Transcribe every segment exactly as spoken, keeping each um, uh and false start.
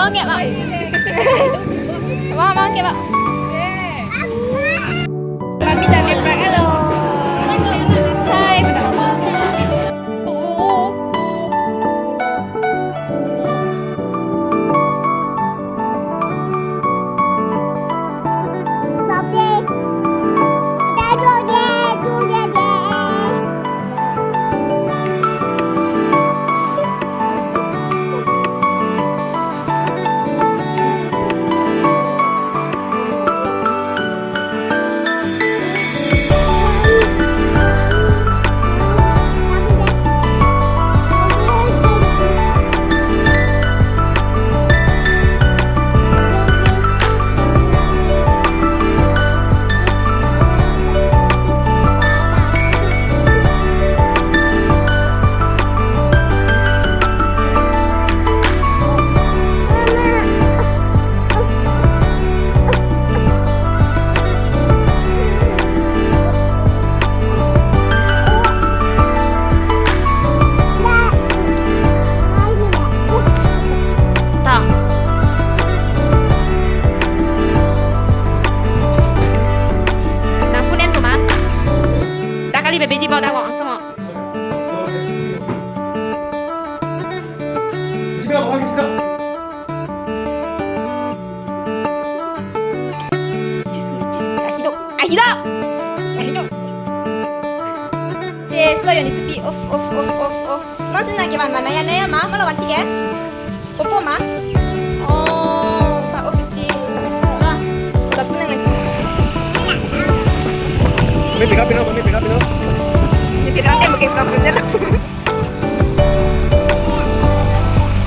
Oke, Bang. Bang, Bang, oke, Bang. Mami dan Leprak, halo. Hai. Ta. Nang phone en ko ma? Ta kali bebeji bau ta wang sama. Ahido, ahido, ahido. Che, so yoni supi, off, off, off, off, off. Non sina ke van mana ya, naya ma, malo van tiket. Popo ma? Oh, pa, oke, che. Lah, udah kunang lagi. Mami pick up, pick up, mami pick up, pick up. Ini pick up, dia pakai vlog aja lah.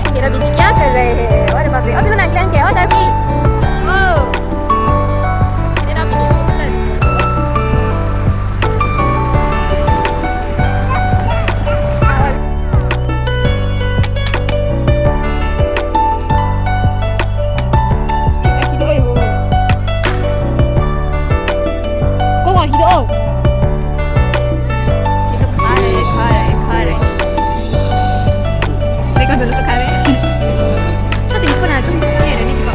Mera bidi kya kar rahe hai? Arey baap re. Abhi to nang kya? Oh, sir ki. Oh. Mera bidi kya kar rahe hai? Ko wa kido. Ito kare, kare, kare. Mereka dulu tuh kare. So, sini pun aja, kare ini juga.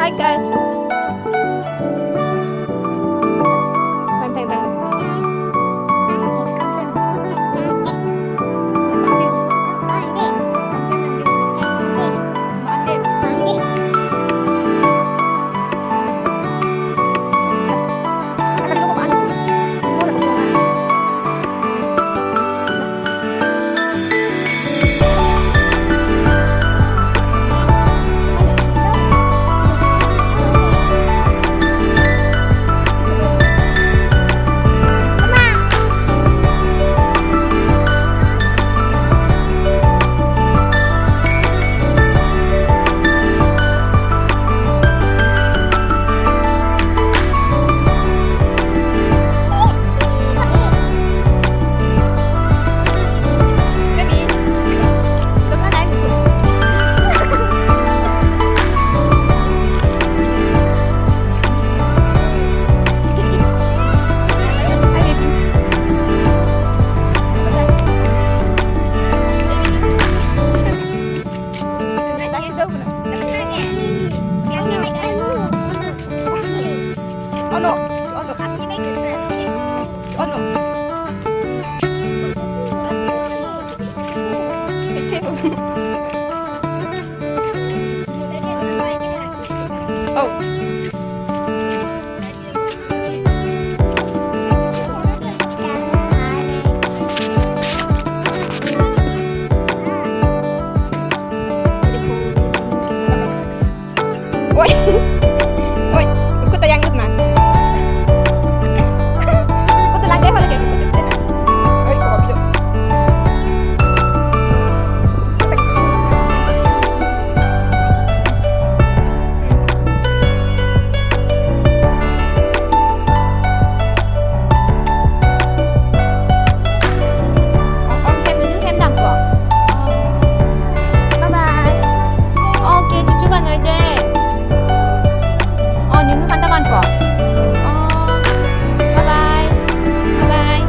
Hi, guys. Oh no. Oh no. Oh no. Oh. Oi. Oi, aku tayang dut na. Aku tayang dut na. Oi, kok video. Ong, ong, hem, nunu hem dampo. Bye bye. Okay, chuchu vanoi dei. Oh, nunu kanta vanpo. Oh, bye bye. Bye bye.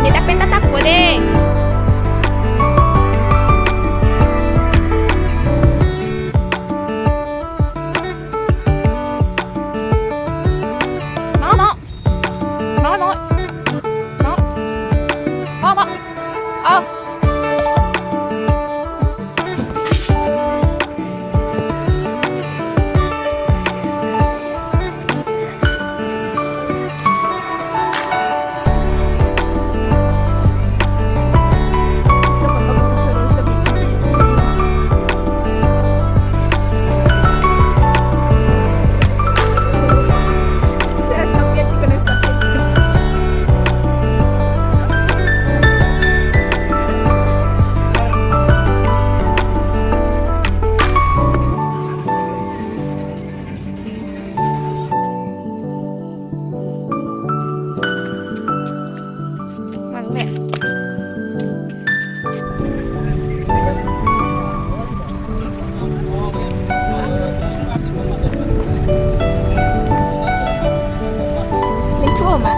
Neta pen ta tangpo dei. Mama. Mama. Mama. Mama. Oh. Mang le. Min thu ma.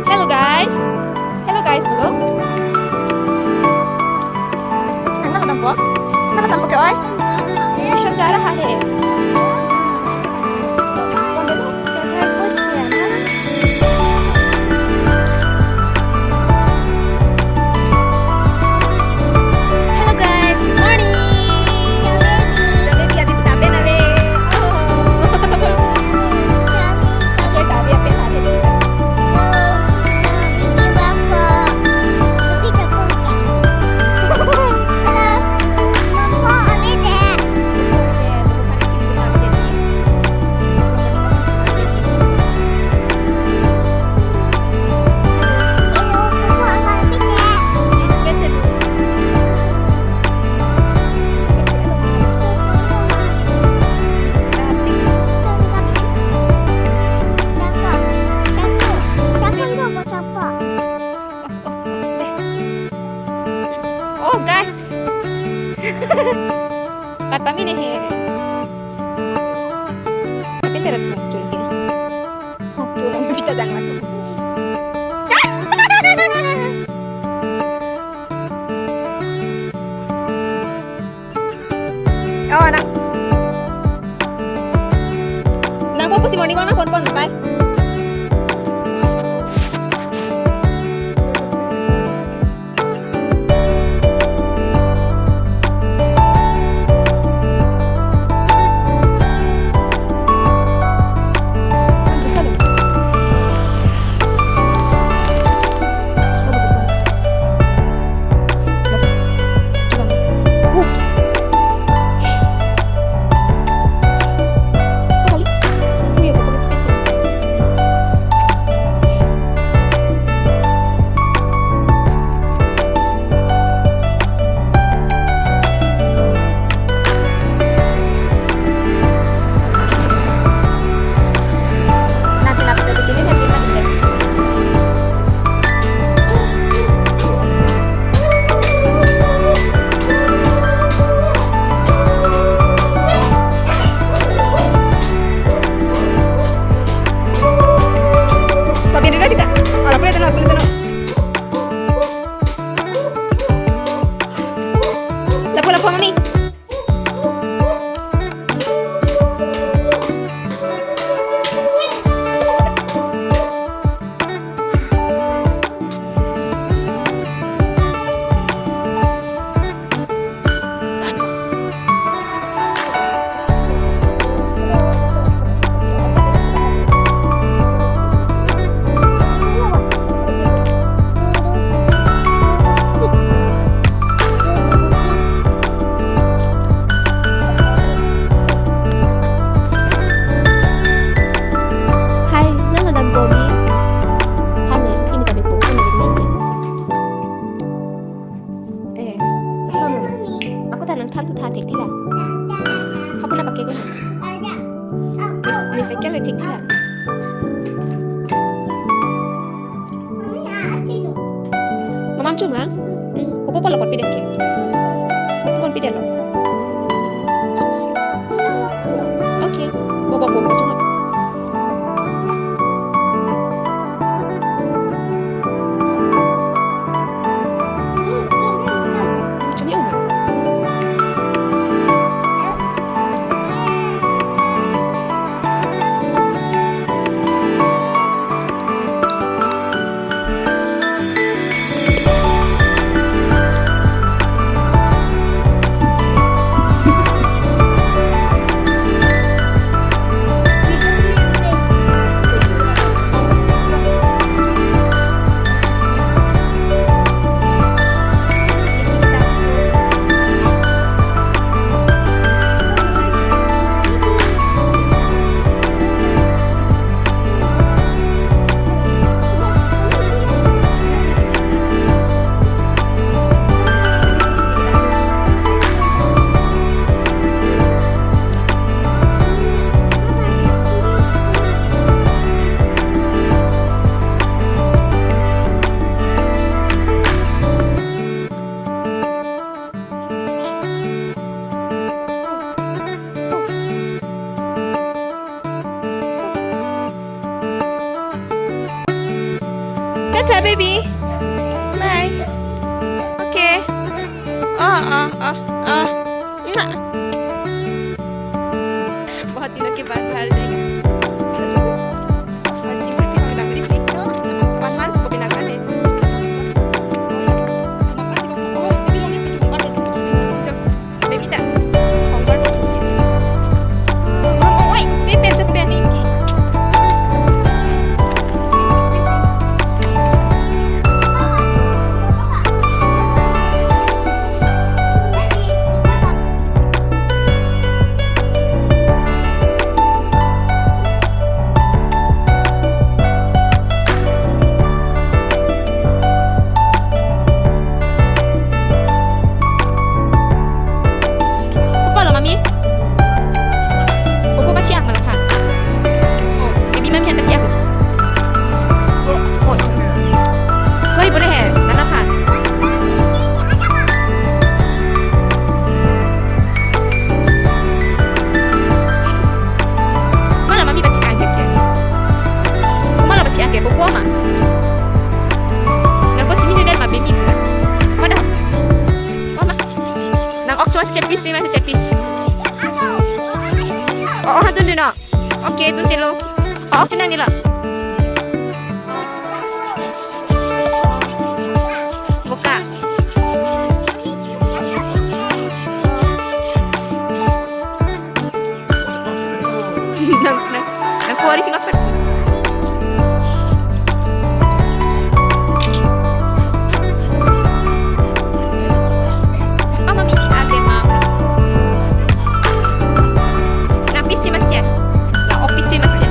Hello guys. Hello guys, hello. Nang nang dampo? Nang nang dampo ke oi? Action jara hai. Hello guys, good morning. Baby abhi tape na re. Oh. Tape, tape, tape. Oh, guys. Kata mini he. Tapi tidak muncul gini. Muncul yang kita jangan. Oh, nang. Nangpo pusi morning walk nangponpo, bye. Mamam chuma? Hmm. Popo polo pon pidetke. Popo pon pidetlo. So sweet. Okay. Popo popo chuma. Chumi uma. Tata, baby. Bye. Okay. Oh, oh, oh, oh. Mwah. बहुत दिनों के बाद बाहर जाएंगे। और टिकट भी हमें लग रही थी। तो वन मंथ को बिना जाने। Baby ta. Homework. Oi, pen, pen, pen. Popo lo, mami? Popo pachi ak malapha. Oh, baby mami han pachi ak. Oh, oh. Sorry, bole hai, nana phan. Mana mami pachi ak ke? Mana pachi ak ke? Popo ma. Nang ko chini ne dan ma bemi tu na. Mana? Mama. Nang ok chuma si chepis, chuma si chepis. Oh, oh, hatun dun no. Okay, tun telo. Oh, ok chunang nilo. Boka. Nang, nang, nang kuari sing apa? Oh, mami si age ma. Nang pis si mas ya. La, oh, pis si mas ya.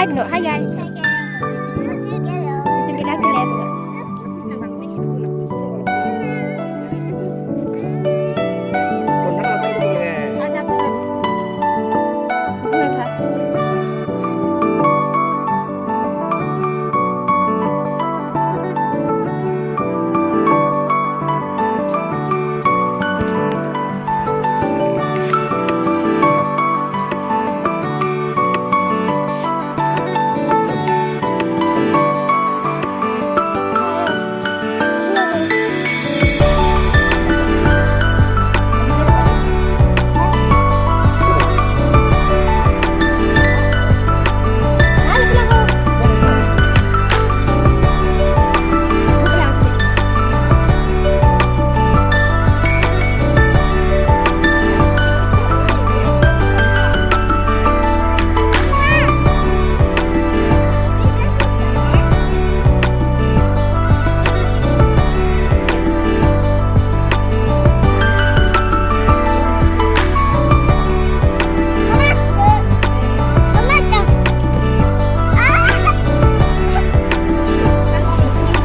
Hi, no, hi guys. Ito bilang telepono.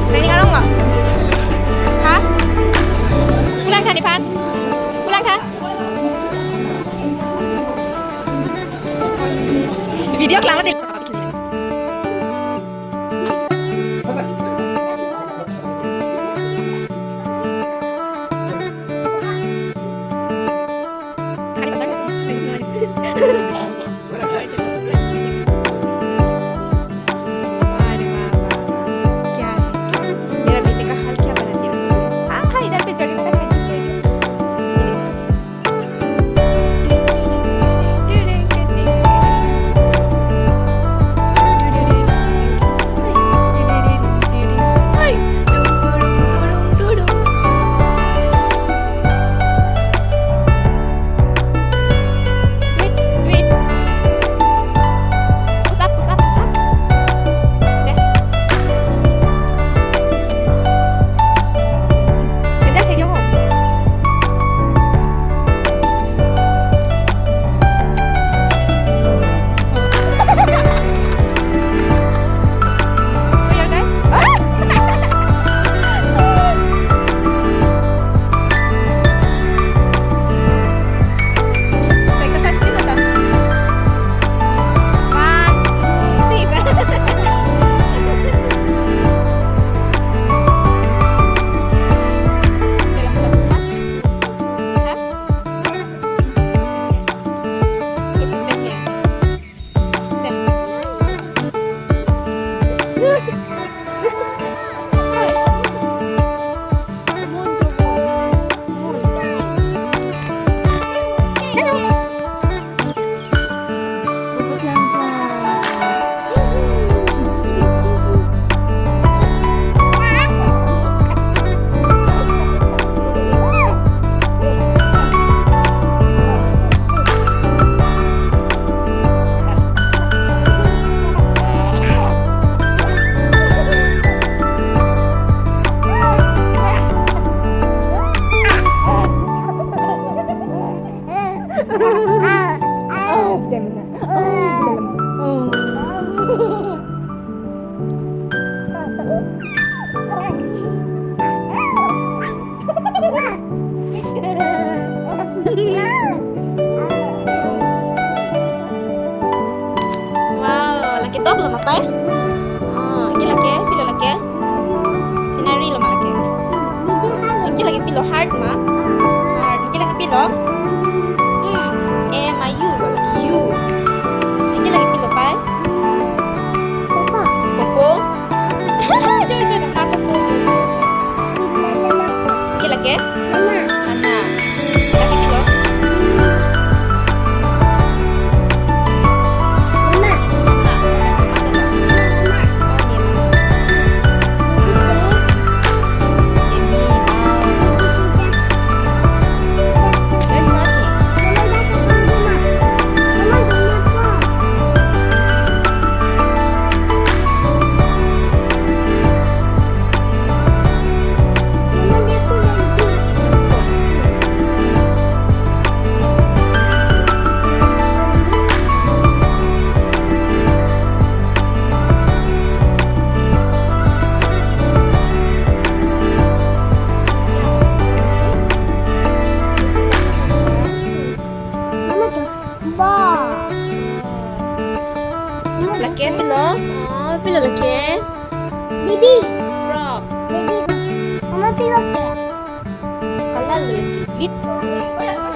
Nangning arong lo? Ha? Pulang tha nephan? Pulang tha? Video klang mati. अरे वाह, वाह, वाह, वाह। क्या है, क्या? मेरा बेटे का हाल क्या बना दिया? हाँ, हाँ, इधर पे चढ़, इधर पे चढ़। Wait, wait. Push up, push up, push up. Deh. Sandal saya jauh. So, yeah, guys. Exercise dulu, toh. One, two, three. Oh, damn it. Oh, damn. Oh. Wow, lake dog lo ma, pai? Oh, anke lake, pilo lake? Scenery lo ma lake? Anke lake pilo, heart ma? Heart. Anke lake pilo? A ma, U lo lake, U. Anke lake pilo, pai? Popo. Popo? Jo, jo, na popo, jo, jo, jo. Anke lake? Nana. Lake pilo? Mama. Mama. Mama. Baby, wow. Lake pilo? Oh, pilo lake? Baby. Frog. Baby. Mama pilo ke? Kalang lake.